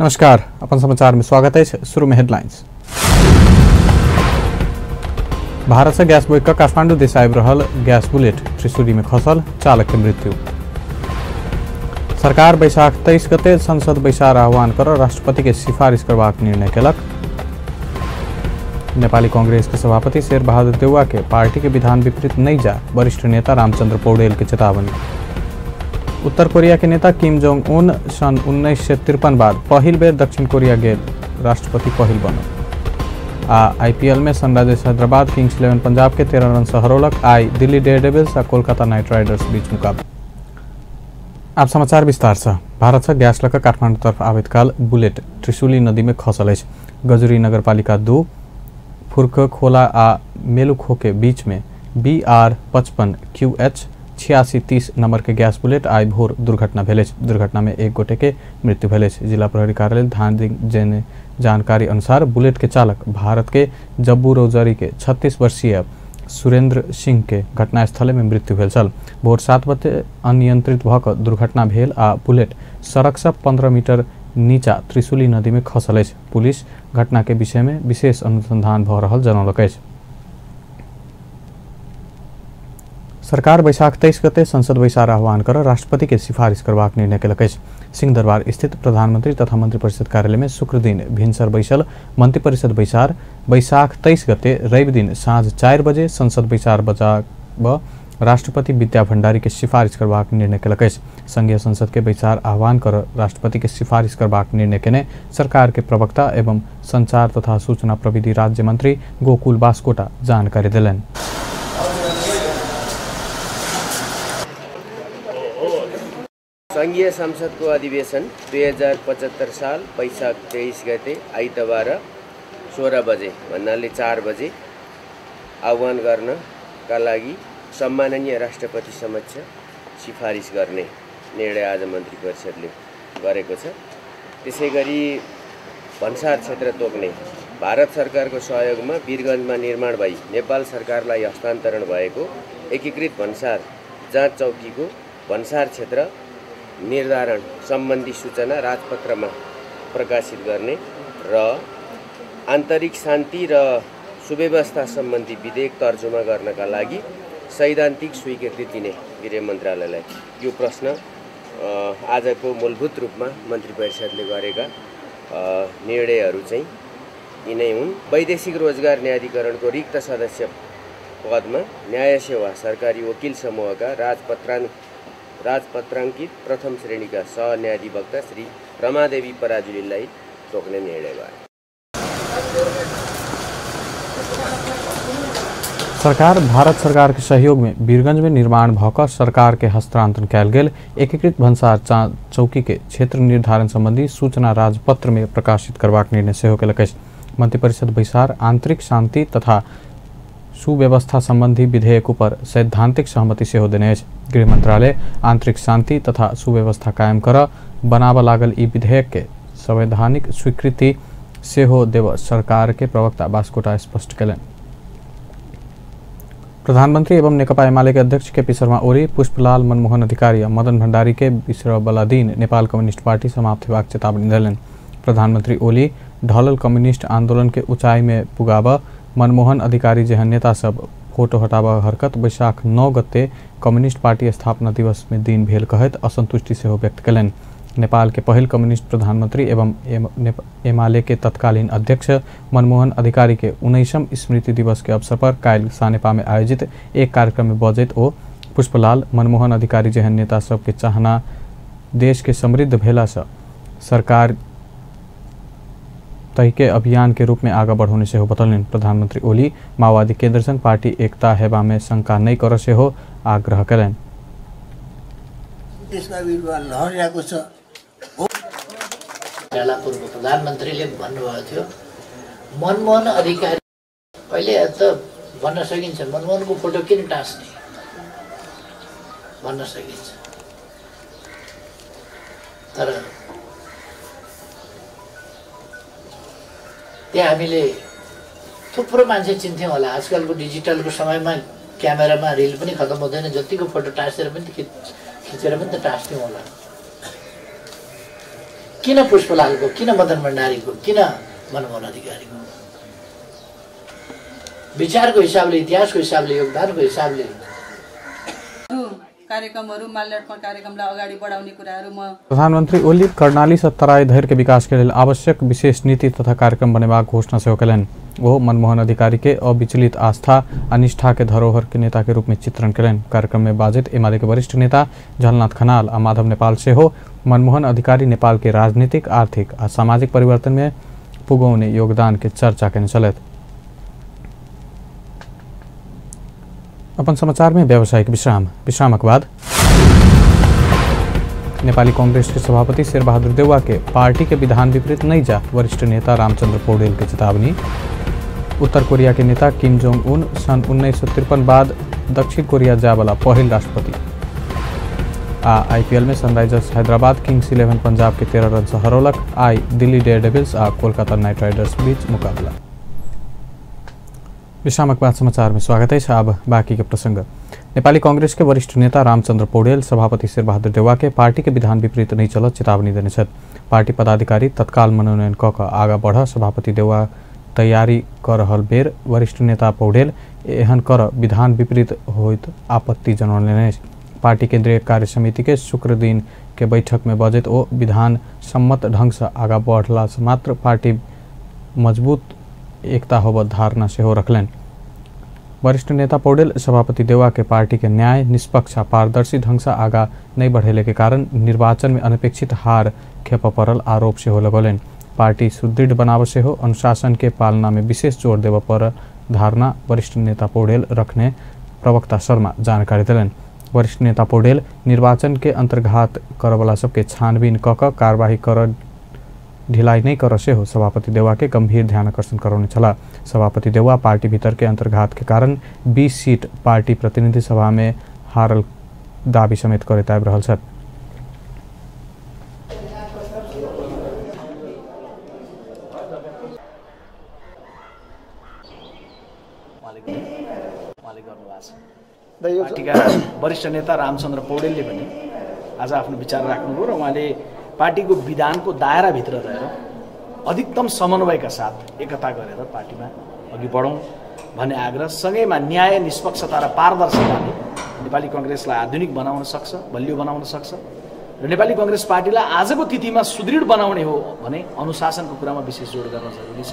नमस्कार, अपन समाचार में स्वागत है। शुरू में हेडलाइंस। भारत से गैस बोइक काठमांडू दिस आबि रहल गैस बुलेट त्रिशूली में खसल, चालक के मृत्यु। सरकार बैसाख 23 गते संसद बैसार आह्वान कर राष्ट्रपति के सिफारिश करबाक निर्णय केलक। नेपाली कांग्रेस के सभापति शेर बहादुर देउवा के पार्टी के विधान विपरीत नहीं जा वरिष्ठ नेता रामचंद्र पौडेल के चेतावनी। उत्तर कोरिया के नेता किम जोंग उन सन 1953 बाद पहिल बेर दक्षिण कोरिया गेल राष्ट्रपति पहिल बनल। आ आईपीएल में सनराइजर्स हैदराबाद किंग्स 11 पंजाब के 13 रन से हरौलक। आई दिल्ली डेयरडेविल्स आ कोलकाता नाइट राइडर्स बीच मुकाबला। आप समाचार विस्तार से। भारत से गैस लऽ काठमांडू तरफ आबैत काल बुलेट त्रिशूली नदी में खसल अछि। गजुरी नगरपालिका 2 फुर्क खोला आ मेलुखो के बीच में BR 55 QH 8630 number के गैस बुलेट आई भोर दुर्घटना भेल अछि। दुर्घटना में एक गोटे के मृत्यु भेल अछि। जिला प्रहरी कार्यालय धानदिंग जेने जानकारी अनुसार बुलेट के चालक भारत के जब्बू रोजरी के 36 वर्षीय सुरेंद्र सिंह के घटनास्थल में मृत्यु भेल छल। भोर 7 बजे अनियंत्रित भऽ कऽ दुर्घटना भेल आ बुलेट सड़क से 15 मीटर नीचा त्रिशूली नदी में खसल अछि। पुलिस घटना के विषय में विशेष अनुसंधान भऽ रहल जनौलक अछि। सरकार बैसाख 23 गते संसद बैसार आह्वान कर राष्ट्रपति के सिफारिश करबाक निर्णय केलक अछि। सिंहदरबार स्थित प्रधानमंत्री तथा मंत्रिपरिषद कार्यालय में शुक्र दिन भिनसर बैसल मंत्रिपरिषद बैसार बैसाख 23 गते रवि दिन साँझ 4 बजे संसद बैसार बजाब राष्ट्रपति विद्या भंडारी के सिफारिश करबाक निर्णय केलक अछि। संघीय संसद के बैसार आह्वान कर राष्ट्रपति के सिफारिश करबाक निर्णय केने सरकार के प्रवक्ता एवं संचार तथा सूचना प्रविधि राज्य मंत्री गोकुल बास्कोटा जानकारी देलनि। संघीय संसदको अधिवेशन 2075 साल वैशाख 23 गते आइतबार 16 बजे भन्नाले 4 बजे आह्वान गर्नका लागि सम्माननीय राष्ट्रपति समक्ष सिफारिस गर्ने निर्णय आज मन्त्री परिषदले गरेको छ। त्यसैगरी भन्सार क्षेत्र तोक्ने भारत सरकारको सहयोगमा वीरगञ्जमा निर्माण भई नेपाल सरकारलाई हस्तान्तरण भएको एकीकृत भन्सार जाँच चौकीको भन्सार क्षेत्र निर्धारण सम्बन्धी सूचना राजपत्रमा प्रकाशित गर्ने र आन्तरिक शान्ति र सुव्यवस्था सम्बन्धी विधेयक तर्जुमा गर्नका लागि सैद्धान्तिक स्वीकृति दिने गृह मन्त्रालयलाई यो प्रश्न आजको मूलभूत रूपमा मन्त्री परिषदले गरेका निर्णयहरू चाहिँ यिनै हुन्। वैदेशिक रोजगार न्यायाधिकरणको रिक्त सदस्य पदमा न्याय सेवा सरकारी वकिल समूहका राजपत्राङ्कित प्रथम श्रेणीका सहन्यायाधिवक्ता श्री रमादेवी पराजुलीलाई तोक्ने निर्णय भयो। सरकार भारत सरकार के सहयोग में वीरगंज में निर्माण भऽ कऽ सरकार के हस्तांतरण कयल गेल एकीकृत भन्सार चौकी के क्षेत्र निर्धारण संबंधी सूचना राजपत्र में प्रकाशित करबाक निर्णय सेहो केलक अछि। मंत्रिपरिषद बैसार आंतरिक शांति तथा सुव्यवस्था संबंधी विधेयक पर सैद्धांतिक सहमति सेहो देने अछि। गृह मंत्रालय आंतरिक शांति तथा सुव्यवस्था कायम कर बनाबऽ लागल ई विधेयक के संवैधानिक स्वीकृति सेहो देव सरकार के प्रवक्ता बास्कोटा स्पष्ट कयलनि। प्रधानमंत्री एवं नेकपा एमाले के अध्यक्ष केपी शर्मा ओली पुष्पलाल मनमोहन अधिकारी आ मदन भंडारी के बिसरबला दिन नेपाल कम्युनिस्ट पार्टी समाप्त हेबाक चेतावनी देलनि। प्रधानमंत्री ओली ढलल कम्युनिस्ट आंदोलन के ऊंचाई में पुगाबऽ मनमोहन अधिकारी जेहन नेता सब फोटो हटाबऽ हरकत बैसाख 9 गते कम्युनिस्ट पार्टी स्थापना दिवस में दिन भेल कहैत असंतुष्टि सेहो व्यक्त कयलनि। नेपाल के पहिल कम्युनिस्ट प्रधानमंत्री एवं एमाले के तत्कालीन अध्यक्ष मनमोहन अधिकारी के 19वां स्मृति दिवस के अवसर पर काल्हि सानेपा में आयोजित एक कार्यक्रम में बजैत ओ पुष्पलाल मनमोहन अधिकारी जेहन नेता सबके चाहना देश के समृद्ध भेला से सरकार तहिके अभियान के रूप में आगा बढ़ौने सेहो बतौलनि। प्रधानमंत्री ओली माओवादी केंद्र संग पार्टी एकता हेबा में शंका नहि करऽ सेहो आग्रह कयलनि। देशमा लहर आएको छ। पूर्व प्रधानमन्त्रीले भन्नुभएको थियो मनमोहन अधिकारी अहिले त भन्न सकिन्छ मनमोहनको फोटो किन टाँस्ने भन्न सकिन्छ, तर त्यहाँ हामीले थुप्रो मान्छे चिन्थ्यौँ होला। आजकलको डिजिटलको समयमा क्यामेरामा रिल पनि खतम हुँदैन, जतिको फोटो टाँसेर पनि खिचेर पनि त टाँस्थ्यौँ होला। किन पुष्पलालको, किन मदन भण्डारीको, किन मनमोहन अधिकारीको? विचारको हिसाबले, इतिहासको हिसाबले, योगदानको हिसाबले कार्यक्रमहरू माल्यार्पण कार्यक्रमलाई अगाडि बढाउने कुराहरू म प्रधानमन्त्री ओली कर्णाली से तराई धरि के विकास के लेल आवश्यक विशेष नीति तथा कार्यक्रम बनेबाक घोषणा सेहो कयलनि। ओ मनमोहन अधिकारी के अविचलित आस्था आ निष्ठा के धरोहर के नेता के रूप में चित्रण कयलनि। कार्यक्रम में बाजैत एमाले के वरिष्ठ नेता झलनाथ खनाल आ माधव नेपाल सेहो मनमोहन अधिकारी नेपाल के राजनीतिक, आर्थिक आ सामाजिक परिवर्तन में पुगौने योगदान के चर्चा केने छलथि। अपन समाचार में व्यावसायिक विश्राम। विश्रामक बाद नेपाली कांग्रेस के सभापति शेरबहादुर देउवा के पार्टी के विधान विपरीत नहीं जा वरिष्ठ नेता रामचंद्र पौडेल के चेतावनी। उत्तर कोरिया के नेता किम जोंग उन सन 1953 बाद दक्षिण कोरिया जाए वाला पहिल राष्ट्रपति। आ आईपीएल में सनराइजर्स हैदराबाद किंग्स 11 पंजाब के 13 रन से हरौलक। आई दिल्ली डेयरडेविल्स आ कोलकाता नाइट राइडर्स बीच मुकाबला। विश्रामक बाद समाचार में स्वागत है। अब बाकी के प्रसंग। नेपाली कांग्रेस के वरिष्ठ नेता रामचंद्र पौडेल सभापति शेरबहादुर देउवा के पार्टी के विधान विपरीत नहीं चलत चेतावनी देने छथि। पार्टी पदाधिकारी तत्काल मनोनयन क कऽ आगा बढ़ सभापति देउवा तैयारी कर रहल बेर वरिष्ठ नेता पौडेल एहन कर विधान विपरीत होइत आपत्ति जनौलनि अछि। पार्टी केंद्रीय कार्य समिति के शुक्र दिन के बैठक में बजैत ओ विधान सम्मत ढंग से आगा बढ़ला से मात्र पार्टी मजबूत एकता होब धारणा सेहो रखलनि। वरिष्ठ नेता पौडेल सभापति देउवा के पार्टी के न्याय, निष्पक्ष आ पारदर्शी ढंग से आगा नहीं बढ़ेले के कारण निर्वाचन में अनपेक्षित हार खेप पड़ल आरोप सेहो लगौलनि। पार्टी सुदृढ़ बनाव सेहो अनुशासन के पालना में विशेष जोर देव पर धारणा वरिष्ठ नेता पौडेल रखने प्रवक्ता शर्मा जानकारी देलनि। वरिष्ठ नेता पौडेल निर्वाचन के अंतर्घात करवला सबके छानबीन क कऽ कार्रवाई कर ढिलाई नहीं कर सेहो सभापति देउवा के गंभीर ध्यान आकर्षण करौने छलाह। सभापति देउवा पार्टी भीतर के अंतर्घात के कारण 20 सीट पार्टी प्रतिनिधि सभा में हारल दावी समेत करैत आबि रहल छथि। पार्टीका वरिष्ठ नेता रामचन्द्र पौडेलले पनि आज आफ्नो विचार राख्नुभयो र उहाँले पार्टीको विधानको दायराभित्र रहेर अधिकतम समन्वयका साथ एकता गरेर पार्टीमा अघि बढौँ भन्ने आग्रह, सँगैमा न्याय, निष्पक्षता र पारदर्शिताले नेपाली कङ्ग्रेसलाई आधुनिक बनाउन सक्छ, बलियो बनाउन सक्छ र नेपाली कङ्ग्रेस पार्टीलाई आजको तिथिमा सुदृढ बनाउने हो भने अनुशासनको कुरामा विशेष जोड गर्न जरुरी छ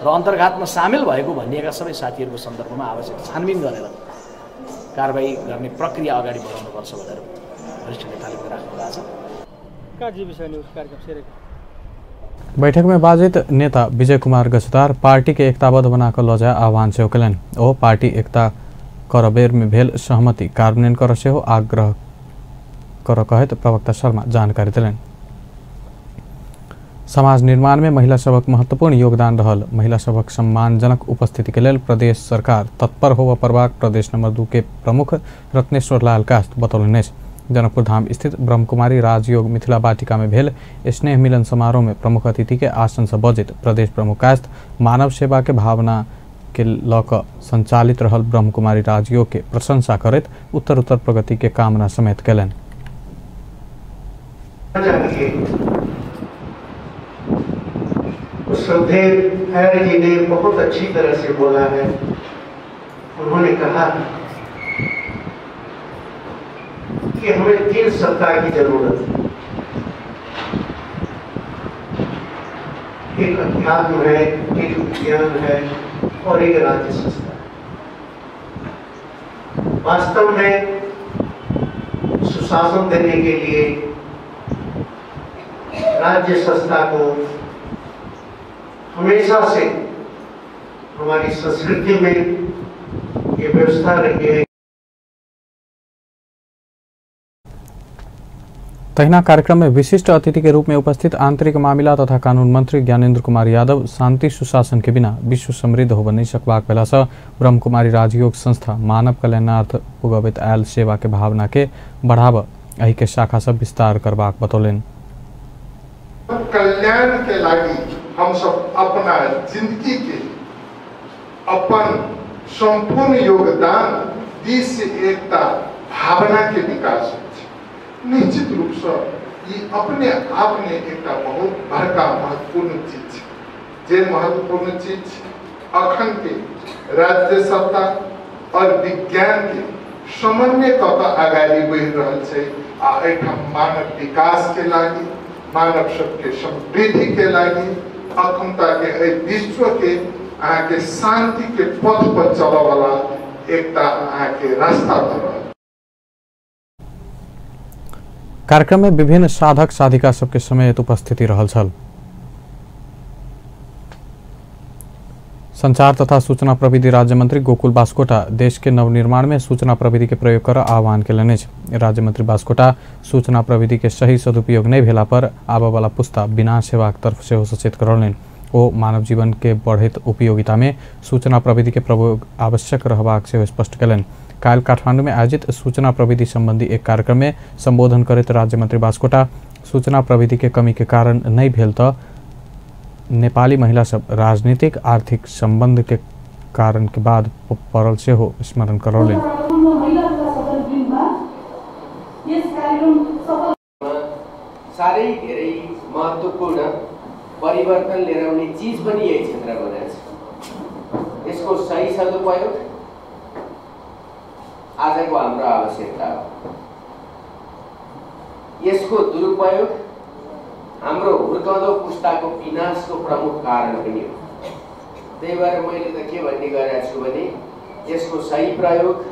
र अन्तर्घातमा सामेल भएको भनिएका सबै साथीहरूको सन्दर्भमा आवश्यक छानबिन गरेर कारवाही गर्ने प्रक्रिया अगाडि बढाउनुपर्छ भनेर वरिष्ठ नेताले पनि राख्नु भएको छ। बैठक में बाजित नेता विजय कुमार गच्छदार पार्टी के एकताबद्ध बनाकर लऽ जाय आह्वान सेहो कयलनि। ओ पार्टी एकता कर बेर में भेल सहमति कार्यान्वयन कर सेहो आग्रह कर कहैत प्रवक्ता शर्मा जानकारी देलनि। समाज निर्माण में महिला सभक महत्वपूर्ण योगदान रहल महिला सभक सम्मानजनक उपस्थिति के लेल प्रदेश सरकार तत्पर होबय पड़बाक प्रदेश नंबर 2 के प्रमुख रत्नेश्वर लाल कास्त बतौलनि अछि। जनकपुर धाम स्थित ब्रह्मकुमारी राजयोग मिथिला वाटिका में भेल स्नेह मिलन समारोह में प्रमुख अतिथि के आसन से बजैत प्रदेश प्रमुख कास्त मानव सेवा के भावना के लऽ कऽ संचालित रहल ब्रह्मकुमारी राजयोग के प्रशंसा करैत उत्तर उत्तर प्रगति के कामना समेत कयलनि। श्रद्धेय जी ने बहुत अच्छी तरह से बोला है। उन्होंने कहा कि हमें 3 सत्ता की जरूरत है, एक अध्यात्म है, एक विज्ञान है और एक राज्य संस्था। वास्तव में सुशासन देने के लिए राज्य संस्था को हमेशा से हमारी संस्कृति में ये व्यवस्था रही है। तहिना कार्यक्रम में विशिष्ट अतिथि के रूप में उपस्थित आंतरिक मामिला तथा कानून मंत्री ज्ञानेन्द्र कुमार यादव शांति सुशासन के बिना विश्व समृद्ध होबय नहि सकबाक भेलासँ ब्रह्मकुमारी राजयोग संस्था मानव कल्याणार्थ पुगबैत आयल सेवा के भावना के बढ़ाव एहि के शाखा सब विस्तार करबाक बतौलनि। कल्याण के लागि हम सब अपना जिंदगी के अपन संपूर्ण योगदान दी से एकता भावना के विकास हो। निश्चित रूप से ई अपने आप में एकटा बहुत बड़का महत्वपूर्ण चीज छै। जे महत्वपूर्ण चीज अखन के राज्य सत्ता और विज्ञान के समन्वय कऽ के अगाडि बढ़ि रहल छै आ एहिठाम मानव विकास के लागि, मानव सबके समृद्धि के लागि, अखनता के एहि विश्व के अहाँके शांति के पथ पर चलऽ वाला एकटा अहाँके रास्ता भऽ रहल। कार्यक्रम में विभिन्न साधक साधिका सबके समेत उपस्थिति रहल छल। संचार तथा सूचना प्रविधि राज्य मंत्री गोकुल बास्कोटा देश के नवनिर्माण में सूचना प्रविधि के प्रयोग कर आह्वान केलनि अछि। राज्य मंत्री बास्कोटा सूचना प्रविधि के सही सदुपयोग नहि भेला पर आबय वाला पुस्ता विनाश हेबाक तरफ सेहो सचेत करौलनि। ओ मानव जीवन के बढ़ैत उपयोगिता में सूचना प्रविधि के प्रयोग आवश्यक रहबाक सेहो स्पष्ट केलनि। काल्हि काठमांडू में आयोजित सूचना प्रविधि संबंधी एक कार्यक्रम में संबोधन करैत राज्य मंत्री बास्कोटा सूचना प्रविधि के कमी के कारण नहीं भेल तऽ नेपाली महिला सब राजनीतिक आर्थिक संबंध के कारण के बाद पड़ल सेहो स्मरण करौलनि। साह्रै धेरै महत्त्वपूर्ण परिवर्तन लिएर आउने चिज पनि यही क्षेत्रमा रहेछ। यसको सही सदुपयोग आजको हाम्रो आवश्यकता हो। यसको दुरुपयोग हाम्रो हुर्काउँदो पुस्ताको विनाशको प्रमुख कारण पनि हो। त्यही भएर मैले त के भन्ने गरेको छु भने यसको सही प्रयोग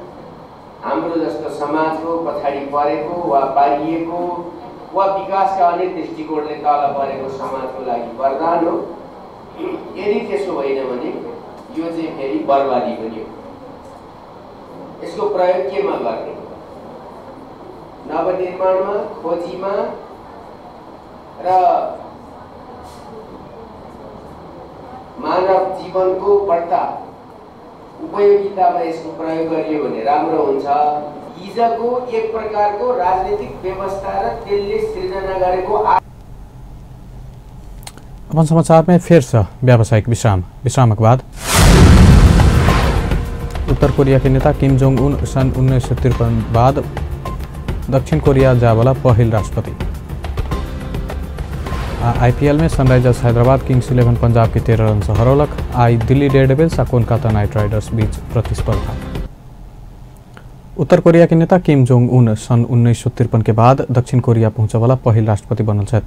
हाम्रो जस्तो समाजको पछाडि परेको वा बाहिरिएको वा विकासका अनेक दृष्टिकोणले तल परेको समाजको लागि वरदान हो। यदि त्यसो होइन भने यो चाहिँ फेरि बर्बादी पनि हो। यसको प्रयोग केमा गर्ने? नवनिर्माणमा, खोजीमा र मानव जीवनको बढ्ता उपयोगितामा यसको प्रयोग गरियो भने राम्रो हुन्छ। हिजोको एक प्रकारको राजनीतिक व्यवस्था र त्यसले सृजना गरेको। अपन समाचार में फिर से व्यावसायिक विश्राम। विश्रामक बाद उत्तर कोरिया के नेता किम जोंग उन सन 1953 बाद दक्षिण कोरिया जावला पहिल राष्ट्रपति। आईपीएल में सनराइजर्स हैदराबाद किंग्स 11 पंजाब के 13 रन से हरौलक। आई दिल्ली डेयरडेविल्स आ कोलकाता नाइट राइडर्स बीच प्रतिस्पर्धा। उत्तर कोरिया के नेता किम जोंग उन सन 1953 के बाद दक्षिण कोरिया पहुँचवाला पहिल राष्ट्रपति बनल छथि।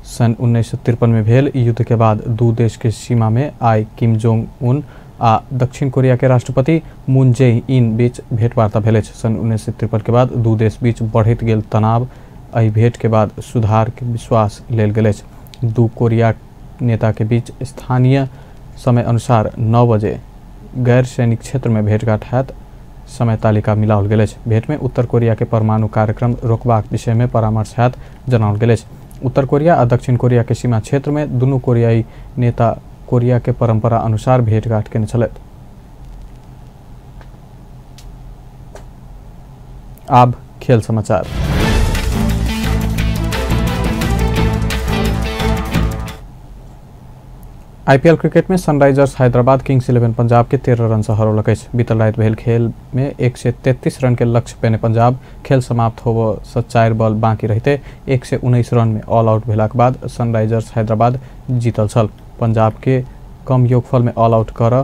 सन 1953 में भेल युद्ध के बाद दू देश के सीमा में आई किम जोंग उन आ दक्षिण कोरिया के राष्ट्रपति मून जे इन बीच भेंटवार्ता भेल अछि। सन 1953 के बाद दू देश बीच बढ़ैत गेल तनाव एहि भेंट के बाद सुधार के विश्वास लेल गेल अछि। दू कोरिया नेता के बीच स्थानीय समय अनुसार 9 बजे गैर सैनिक क्षेत्र में भेंटघाट हैत समय तालिका मिलाओल गेल अछि। भेंट में उत्तर कोरिया के परमाणु कार्यक्रम रोकबाक विषय में परामर्श हैत जनाओल गेल अछि। उत्तर कोरिया आ दक्षिण कोरिया के सीमा क्षेत्र में दुनू कोरियाई नेता कोरिया के परंपरा अनुसार भेंटघाट केने छलथि। आब खेल समाचार। आईपीएल क्रिकेट में सनराइजर्स हैदराबाद किंग्स 11 पंजाब के 13 रन से हरौलक अछि। बीतल राति भेल खेल में 133 रन के लक्ष्य पेने पंजाब खेल समाप्त होबय से 4 बॉल बाकी रहते 119 रन में ऑल आउट भेलाक बाद सनराइजर्स हैदराबाद जीतल छल। पंजाब के कम योगफल में ऑल आउट कर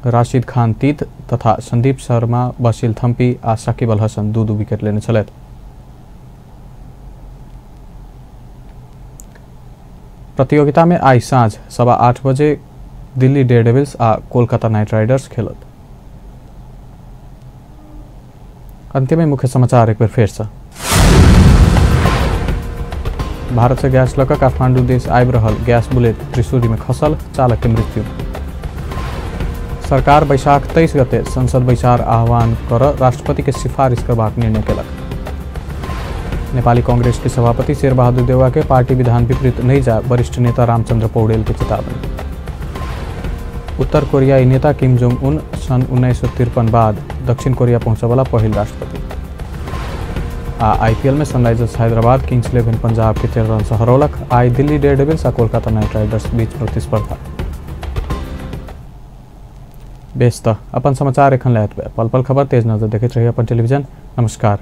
राशिद खान तीत तथा संदीप शर्मा, बशील थम्पी आ शकीब अल हसन 2-2 विकेट लेने छलथि। प्रतियोगिता में आई साँझ 8:15 बजे दिल्ली डेयरडेविल्स आ कोलकाता नाइट राइडर्स खेलत। अंत में मुख्य समाचार एक बेर फेर से। भारत से गैस लऽ कऽ काठमांडू देश आबि रहल गैस बुलेट त्रिशूली में खसल, चालक के मृत्यु। सरकार बैशाख 23 गते संसद बैसार आह्वान कर राष्ट्रपति के सिफारिश करबाक निर्णय केलक। नेपाली कांग्रेस के सभापति शेरबहादुर देउवा के पार्टी विधान विपरीत नहीं जा वरिष्ठ नेता रामचंद्र पौडेल के चेतावनी। उत्तर कोरियाई नेता किम जोंग उन सन 1953 बाद दक्षिण कोरिया पहुँचवाला पहिल राष्ट्रपति। आ आईपीएल में सनराइजर्स हैदराबाद किंग्स 11 पंजाब के 13 रन से हरौलक। आई दिल्ली डेयरडेविल्स आ कोलकाता नाइट राइडर्स बीच प्रतिस्पर्धा। बेस त अपन समाचार एखन लैत पल पल खबर तेज नजर देखैत रही अपन टेलीविजन। नमस्कार।